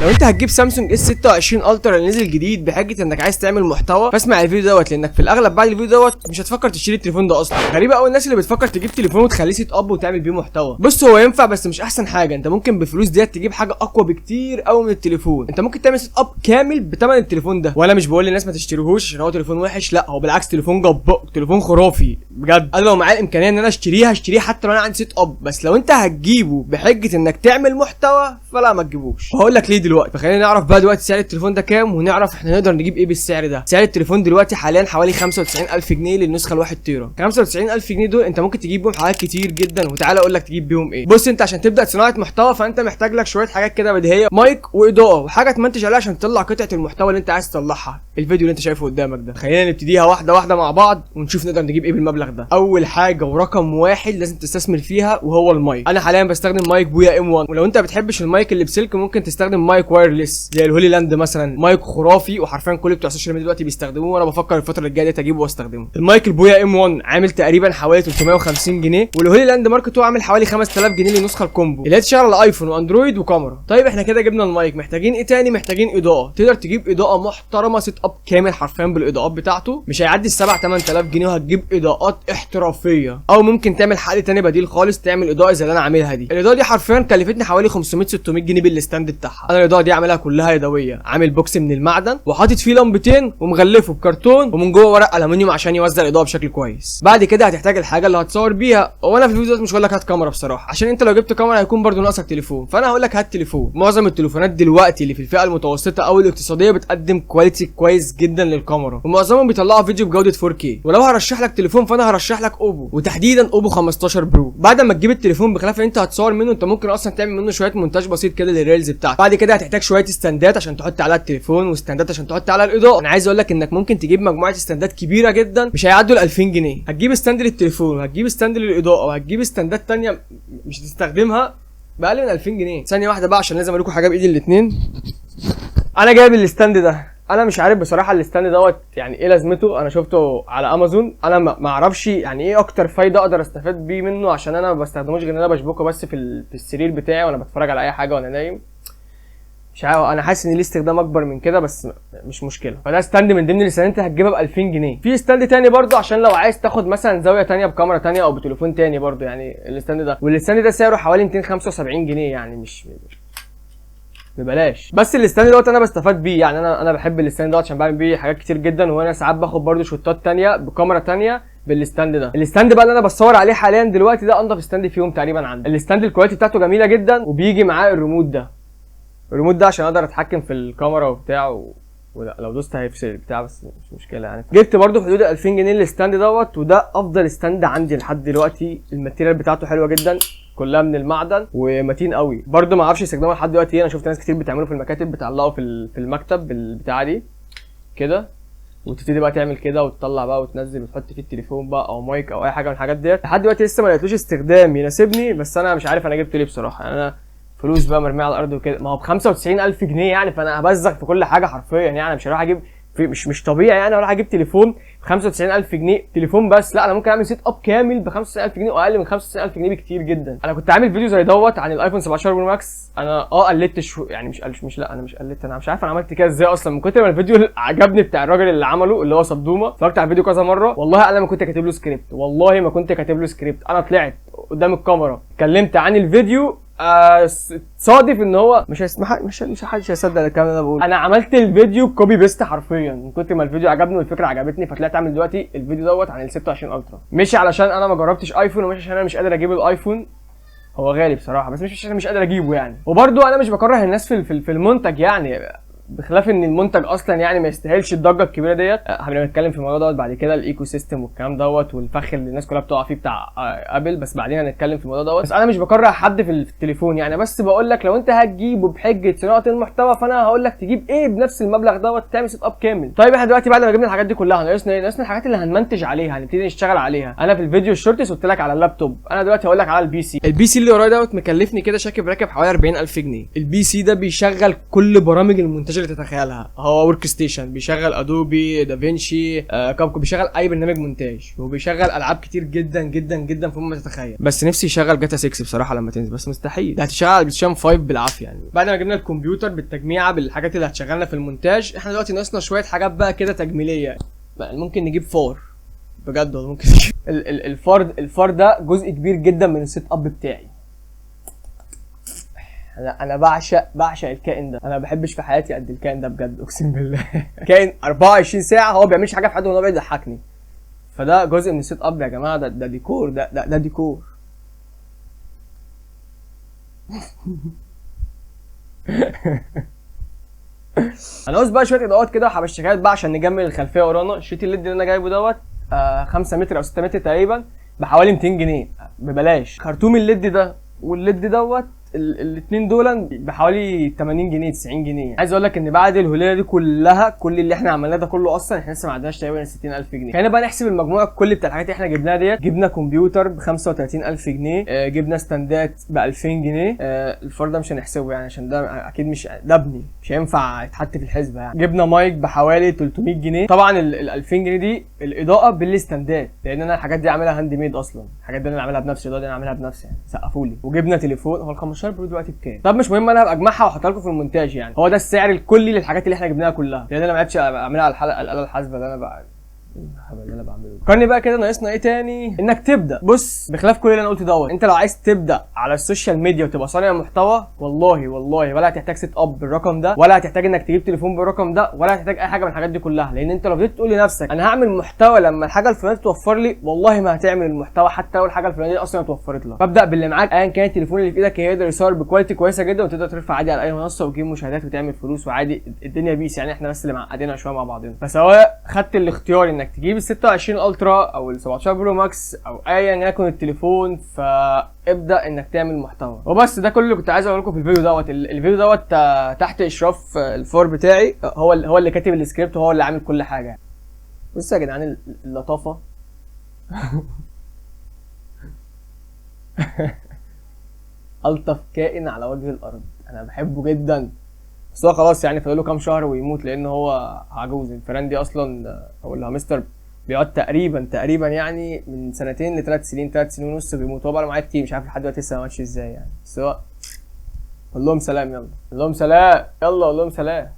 لو انت هتجيب سامسونج S 26 Ultra اللي نزل جديد بحجة انك عايز تعمل محتوى، فاسمع الفيديو دوت، لانك في الاغلب بعد الفيديو دوت مش هتفكر تشتري التليفون ده اصلا. غريبة قوي الناس اللي بتفكر تجيب تليفون وتخليه setup وتعمل بيه محتوى. بص، هو ينفع بس مش احسن حاجه. انت ممكن بفلوس ديت تجيب حاجة اقوى بكتير قوي من التليفون. انت ممكن تعمل setup كامل بثمن التليفون ده. وانا مش بقول للناس ما تشتريهوش عشان هو تليفون وحش، لا، هو بالعكس تليفون جبار، تليفون خرافي بجد. انا لو معايا الامكانية ان انا اشتريه هشتريه حتى لو انا عندي setup. بس لو انت هتجيبه بحجة انك تعمل محتوى فلا، ما تجيبوش. وهقول لك ليه دلوقتي. فخلينا نعرف بقى دلوقتي سعر التليفون ده كام، ونعرف احنا نقدر نجيب ايه بالسعر ده. سعر التليفون دلوقتي حاليا حوالي 95000 جنيه للنسخه الواحد تيرا. 95000 جنيه دول انت ممكن تجيب بيهم حاجات كتير جدا، وتعالى اقول لك تجيب بيهم ايه. بص، انت عشان تبدا صناعة محتوى فانت محتاج لك شوية حاجات كده بديهيه: مايك واضاءة وحاجه تمنتج عليها عشان تطلع قطعه المحتوى اللي انت عايز تطلعها، الفيديو اللي انت شايفه قدامك ده. خلينا نبتديها واحدة واحدة مع بعض ونشوف نقدر نجيب ايه بالمبلغ ده. اول حاجة ورقم واحد لازم تستثمر فيها وهو المايك. انا حاليا بستخدم مايك Boya M1، ولو انت بتحبش المايك اللي بسلك ممكن تستخدم مايك wireless زي ال Hollyland مثلا، مايك خرافي وحرفيا كل بتوع ال social media دلوقتي بيستخدموه، وانا بفكر الفترة الجاية دي اجيبه واستخدمه. المايك ال Boya M1 عامل تقريبا حوالي 350 جنيه، وال Hollyland Mark 2 عامل حوالي 5000 جنيه للنسخه ال combo اللي هي تشتغل على iPhone و Android وكاميرا. طيب، احنا كده جبنا المايك، محتاجين ايه تاني؟ محتاجين اضاءه. تقدر تجيب اضاءه محترمه، setup كامل حرفيا بالاضاءات بتاعته مش هيعدي ال 7 8000 جنيه، وهتجيب اضاءات احترافيه. او ممكن تعمل حل تاني بديل خالص، تعمل اضاءه زي اللي انا عاملها دي. الاضاءة دي حرفيا كلفتني حوالي 500 600 جنيه بال stand بتاعها. انا الاضاءة دي عاملها كلها يدويه، عامل box من المعدن وحاطط فيه لمبتين ومغلفه بكرتون ومن جوه ورق الومنيوم عشان يوزع الاضاءة بشكل كويس. بعد كده هتحتاج الحاجة اللي هتصور بيها، وانا في الفيديو ده مش هقول لك هات كاميرا بصراحه، عشان انت لو جبت كاميرا هيكون برضو ناقصك تليفون، فانا هقول لك هات تليفون. معظم التليفونات دلوقتي اللي في الفئة المتوسطة او الاقتصادية بتقدم quality كويس جدا للكاميرا، ومعظمهم بيطلعوا فيديو بجوده 4K. ولو هرشح لك تليفون فانا هرشح لك Oppo، وتحديدا Oppo 15 Pro. بعد ما تجيب التليفون، بخلاف ان انت هتصور منه، انت ممكن اصلا تعمل منه شوية مونتاج بسيط كده لل reels بتاعتك. بعد كده هتحتاج شوية stand ات عشان تحط عليها التليفون، و stand ات عشان تحط على الاضاءه. انا عايز اقول لك انك ممكن تجيب مجموعة stand ات كبيرة جدا مش هيعدوا ال 2000 جنيه. هتجيب stand للتليفون وهتجيب stand للاضاءة وهتجيب stand ات تانية مش هتستخدمها باقل من 2000 جنيه. ثانية واحدة بقى عشان لازم اوريكم حاجة بايدي الاثنين. انا جايب ال stand ده، انا مش عارف بصراحة ال stand دوت يعني ايه لازمته. انا شفته على امازون، انا ما اعرفش يعني ايه اكتر فايده اقدر استفاد بيه منه، عشان انا ما بستخدموش غير ان انا بشبكة بس في السرير بتاعي وانا بتفرج على اي حاجة وانا نايم. مش عارف، انا حاسس ان ليه استخدام اكبر من كده، بس مش مشكله. فده stand من ضمن ال stand انت هتجيبها ب 2000 جنيه. في stand تاني برضو عشان لو عايز تاخد مثلا زاوية تانية بكاميرا تانية او بتليفون تاني برضو، يعني ال stand ده، وال stand ده سعره حوالي 275 جنيه، يعني مش ببلاش. بس ال stand دوت انا بستفاد بيه، يعني انا بحب ال stand دوت عشان بعمل بيه حاجات كتير جدا، وانا ساعات باخد برضو shot ات تانية بكاميرا تانية بال stand ده. ال stand بقى اللي انا بصور عليه حاليا دلوقتي ده انضف stand فيهم تقريبا عندي. ال stand ال quality بتاعته جميلة جدا، وبيجي معاه الريموت ده. الريموت ده عشان اقدر اتحكم في الكاميرا وبتاع ولا لو دوست هيفصل البتاع، بس مش مشكله. يعني جبت برضو في حدود 2000 جنيه ال stand دوت، وده افضل stand عندي لحد دلوقتي. ال material بتاعته حلوة جدا، كلها من المعدن ومتين قوي. برضو ما اعرفش استخدامه لحد دلوقتي ايه. انا شفت ناس كتير بتعمله في المكاتب، بتعلقه في المكتب بالبتاعه دي كده، وتبتدي بقى تعمل كده وتطلع بقى وتنزل وتحط فيه التليفون بقى او مايك او اي حاجة من الحاجات ديت. لحد دلوقتي لسه ما لقيتلوش استخدام يناسبني، بس انا مش عارف انا جبته ليه بصراحه. يعني انا فلوس بقى مرمية على الارض وكده، ما هو ب 95000 جنيه يعني، فانا هبزغ في كل حاجة حرفيا. يعني مش هروح اجيب في مش طبيعي يعني اروح اجيب تليفون ب 95000 جنيه، تليفون بس. لا، انا ممكن اعمل setup كامل ب 95000 جنيه واقل من 95000 جنيه بكتير جدا. انا كنت عامل فيديو زي دوت عن ال iPhone 17 Pro Max. انا قلدت شو يعني مش لا، انا مش قلدت، انا مش عارف انا عملت كده ازاي اصلا، من كتر ما الفيديو عجبني بتاع الراجل اللي عمله اللي هو صدومه. اتفرجت على الفيديو كذا مره. والله انا ما كنت كاتب له سكريبت، والله ما كنت كاتب له سكريبت. انا طلعت قدام الكاميرا اتكلمت عن الفيديو، صادف ان هو مش هيسمح مش مش حدش هيصدق الكلام اللي انا بقوله. انا عملت الفيديو copy paste حرفيا من كتر ما الفيديو عجبني والفكرة عجبتني، فطلعت اعمل دلوقتي الفيديو دوت عن ال 26 Ultra. مش علشان انا ما جربتش iPhone، ومش عشان انا مش قادر اجيب ال iPhone، هو غالي بصراحه، بس مش عشان انا مش قادر اجيبه يعني. وبرده انا مش بكره الناس في المنتج، يعني بخلاف ان المنتج اصلا يعني ما يستاهلش الضجة الكبيرة ديت. هنبقى نتكلم في الموضوع دوت بعد كده، ال ecosystem والكلام دوت والفخ اللي الناس كلها بتقع فيه بتاع Apple، بس بعدين هنتكلم في الموضوع دوت. بس انا مش بكره حد في التليفون يعني، بس بقول لك لو انت هتجيبه بحجة صناعة المحتوى فانا هقول لك تجيب ايه بنفس المبلغ دوت، تعمل setup كامل. طيب، احنا دلوقتي بعد ما جبنا الحاجات دي كلها ناقصنا ايه؟ ناقصنا الحاجات اللي هنمنتج عليها، هنبتدي نشتغل عليها. انا في الفيديو ال shorts قلت لك على اللابتوب، انا دلوقتي هقول لك على ال PC. ال PC اللي ورايا دوت مكلفني كده شاكب راكب حوالي 40000 جنيه. ال PC ده بيشغل كل برامج المونتاج المونتاج اللي تتخيلها. هو workstation، بيشغل Adobe، DaVinci، CapCut، بيشغل اي برنامج مونتاج، وبيشغل العاب كتير جدا جدا جدا فوق ما تتخيل. بس نفسي يشغل GTA 6 بصراحة لما تنزل، بس مستحيل، ده هتشتغل على PlayStation 5 بالعافية يعني. بعد ما جبنا الكمبيوتر بالتجميعه بالحاجات اللي هتشغلنا في المونتاج، احنا دلوقتي ناقصنا شوية حاجات بقى كده تجميليه. ممكن نجيب فار بجد والله، ممكن نجيب الفار. الفار ده جزء كبير جدا من ال setup بتاعي. انا بعشق الكائن ده، انا ما بحبش في حياتي قد الكائن ده بجد، اقسم بالله. كائن 24 ساعة هو ما بيعملش حاجة في حياته وهو بيضحكني. فده جزء من ال setup يا جماعة، ده ديكور، ده ديكور. هنعوز بقى شوية اضاءات كده وحبشتكات بقى عشان نجمل الخلفية ورانا. شريط ال LED اللي انا جايبه دوت 5 متر او 6 متر تقريبا بحوالي 200 جنيه ببلاش. خرطوم ال LED ده وال LED دوت الاثنين دول بحوالي 80 جنيه 90 جنيه. عايز اقول لك ان بعد الهليله دي كلها، كل اللي احنا عملناه ده كله اصلا احنا لسه ما عدناش تقريبا 60000 جنيه. خلينا بقى نحسب المجموع الكلي بتاع الحاجات اللي احنا جبناها ديت. جبنا كمبيوتر ب 35000 جنيه، جبنا ستاندات ب 2000 جنيه، الفار ده مش هنحسبه يعني عشان ده اكيد مش ده ابني، مش هينفع يتحط في الحسبة يعني. جبنا مايك بحوالي 300 جنيه. طبعا ال 2000 جنيه دي الاضاءة بالاستندات، لان انا الحاجات دي عاملها handmade اصلا، الحاجات دي انا عاملها بنفسي، الاضاءة دي انا عاملها بنفسي يعني، سقفوا لي. وجبنا تليفون، هو ال 15 Pro دلوقتي بكام؟ طب مش مهم، انا هبقى اجمعها واحطها لكم في المونتاج يعني. هو ده السعر الكلي للحاجات اللي احنا جبناها كلها، لان انا ما عرفتش اعملها على الحلقة الاله الحاسبة اللي انا بقى الهبل اللي انا بعمله. فكرني بقى كده ناقصنا ايه تاني؟ انك تبدا. بص، بخلاف كل اللي انا قلته دوت، انت لو عايز تبدا على ال social media وتبقى صانع محتوى، والله والله ولا هتحتاج setup بالرقم ده، ولا هتحتاج انك تجيب تليفون بالرقم ده، ولا هتحتاج اي حاجة من الحاجات دي كلها. لان انت لو فضلت تقول لنفسك انا هعمل محتوى لما الحاجة الفلانية توفر لي، والله ما هتعمل المحتوى حتى لو الحاجة الفلانية دي اصلا اتوفرت لك. فابدا باللي معاك، ايا كان التليفون اللي في ايدك هيقدر يصور ب quality كويسة جدا، وتقدر ترفع عادي على اي منصة وتجيب مشاهدات وتعمل فلوس وعادي، الدنيا peace يعني. احنا بس اللي معقدينها شوية مع بعضنا. فسواء خدت الاختيار انك تجيب ال 26 Ultra او ال 17 Pro Max او ايا يكن التليفون، فابدا انك تعمل محتوى وبس. ده كل اللي كنت عايز اقوله لكم في الفيديو دوت. الفيديو دوت تحت اشراف الفار بتاعي، هو اللي كاتب السكريبت وهو اللي عامل كل حاجة. بصوا يا جدعان اللطافه. الطف كائن على وجه الارض، انا بحبه جدا، بس هو خلاص يعني فاضل له كام شهر ويموت، لان هو عجوز. الفيران دي اصلا او الهامستر بيقعد تقريبا يعني من سنتين لثلاث سنين، 3 سنين ونص بيموت. هو بقى معايا كتير، مش عارف لحد دلوقتي لسه ما ماتش ازاي يعني. بس هو قول لهم سلام، يلا قول لهم سلام، يلا قول لهم سلام.